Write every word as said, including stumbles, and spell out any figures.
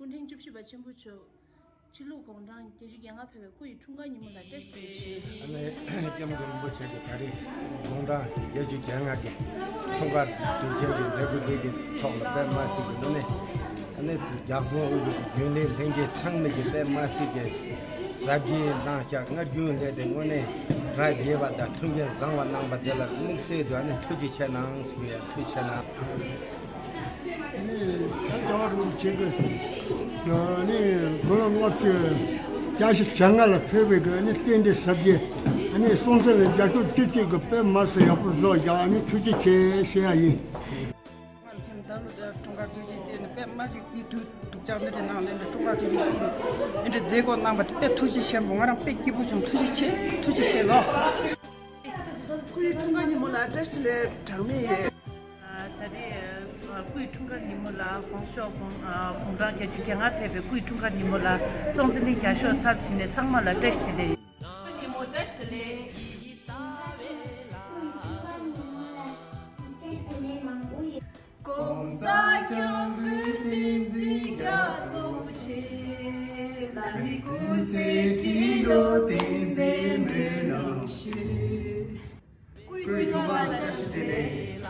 སྐུ་ཕྲེང་བཅུ་བཞི་པ་ཆེན་པོ་མཆོག་ཕྱི་ལུགས་དགུང་གྲངས་བརྒྱད་ཅུ་གྱ་ལྔ་ཕེབས་པའི་སྐུ་ཡི་འཁྲུངས་སྐར་ཉིན་མོ་ལ་བཀྲ་ཤིས་བདེ་ལེགས་ཞུ། ཨ་ནི་སྐྱབས་མགོན་རིན་པོ་ཆེ་གིས་ད་རེས་དགུང་གྲངས་བརྒྱད་ཅུ་གྱ་ལྔ་གི་འཁྲུངས་སྐར་དུས་ཆེན་གྱི་མཛད་སྒོ་འདི་གི་ཐོག་ལ་དཔལ་དམར་ཁྲིད་ཀྱི་ངོས་ནས། ཨ་ནི་རྒྱལ་ཁོངས་དབུས་གཞུང་གི་རྒྱུན་ལས་ལྷན་རྒྱས་ཚང་མས་ཀྱི་དཔལ་དམར་ཁྲིད་ཀྱི་གཟབ་རྒྱས་གནང་བཞག་སྔར་རྒྱུན་ལས་དེ་དངོས་གནས་གྲ་རྒྱས་པ་དང་མཐུན་རྐྱེན་བཟང་བ་གནང་བ་དེ་ལ་དམིགས་བསལ་དུ་ཨ་ནི་ཐུགས་རྗེ་ཆེ་གནང་ཞུ་ཡ། ཐུགས་རྗེ་ཆེ་གནང་། ཨ་ནི་ད་རྒྱལ་བ་རིན་པོ་ཆེ་གི་ཨ་ནི་དགུང་ལོ་ལྔ་བཅུ་གྱ་བཞི་གྱ་ལྔ་ལ་ཕེབས་པའི་གི་ཨ་ནི་རྟེན་འབྲེལ་གཟབ་རྒྱས། ཨ་ནི་སྲོང་བཙན་ལ་རྒྱལ་ཁབ་སྤྱི་གཅིག་གི་དཔལ་དམར་སྲིད་ཡག་པོ་བཟོ་བཞག་ཨ་ནི་ཐུགས་རྗེ་ཆེ་ཞུ་ཡ་ཡིན། ང་ཚོའི་ད་ལོ་འཁྲུངས་སྐར་དུས་ཆེན་དེ་ནི་དཔེ་མ་ཅིག་དེ་དུས་སྡུག་ཅག་འདི་འདྲ་ནང་ལས་འདི་འཁྲུངས་སྐར་དུས་ཆེན་དེ་ནི་འདི་འདྲ་མཛད་སྒོ་གནང་བ་དེ་དཔེ་ཐུགས་རྗེ་ཆེན་པོ། ང་རང་དཔེ་སྐྱིད་པོ་བྱུང་། ཐུགས་རྗེ་ཆེ། ཐུགས་རྗེ་ཆེ་ལོ། སྐུའི་འཁྲུངས་སྐར་ཉིན་མོ་ལ་བཀྲ་ཤིས་བདེ་ལེགས་གྲངས་མེད་ཡོད། ད་རེས་སྐུའི་འཁྲུངས་སྐར་ཉིན་མོ་ལ་དགོངས་ཞུ་དགོངས་དགུང་གྲངས་བརྒྱད་ཅུ་གྱ་ལྔ་ཕེབས་པའི་སྐུའི་འཁྲུངས་སྐར་ཉིན་མོ་ལ་སྲོང་བཙན་གླིང་རྒྱ་ཤོག་ཚབ་བྱས་ནས་ཚང་མ་ལ་བཀྲ་ཤིས་བདེ་ལེགས། ཉིན་མོ་བཀྲ་ཤིས་བདེ་ལེགས། གོང་ས་སྐྱབས་མགོན་བསྟན་འཛིན་རྒྱ་མཚོ་ཆེ། ལ་ནི་སྐུ་ཚེ་ཁྲི་ལོ་བརྟན་པའི་སྨོན་ལམ་ཞུ། སྐུའི་འཁྲུངས་སྐར་ལ་བཀྲ་ཤིས་བདེ་ལེགས།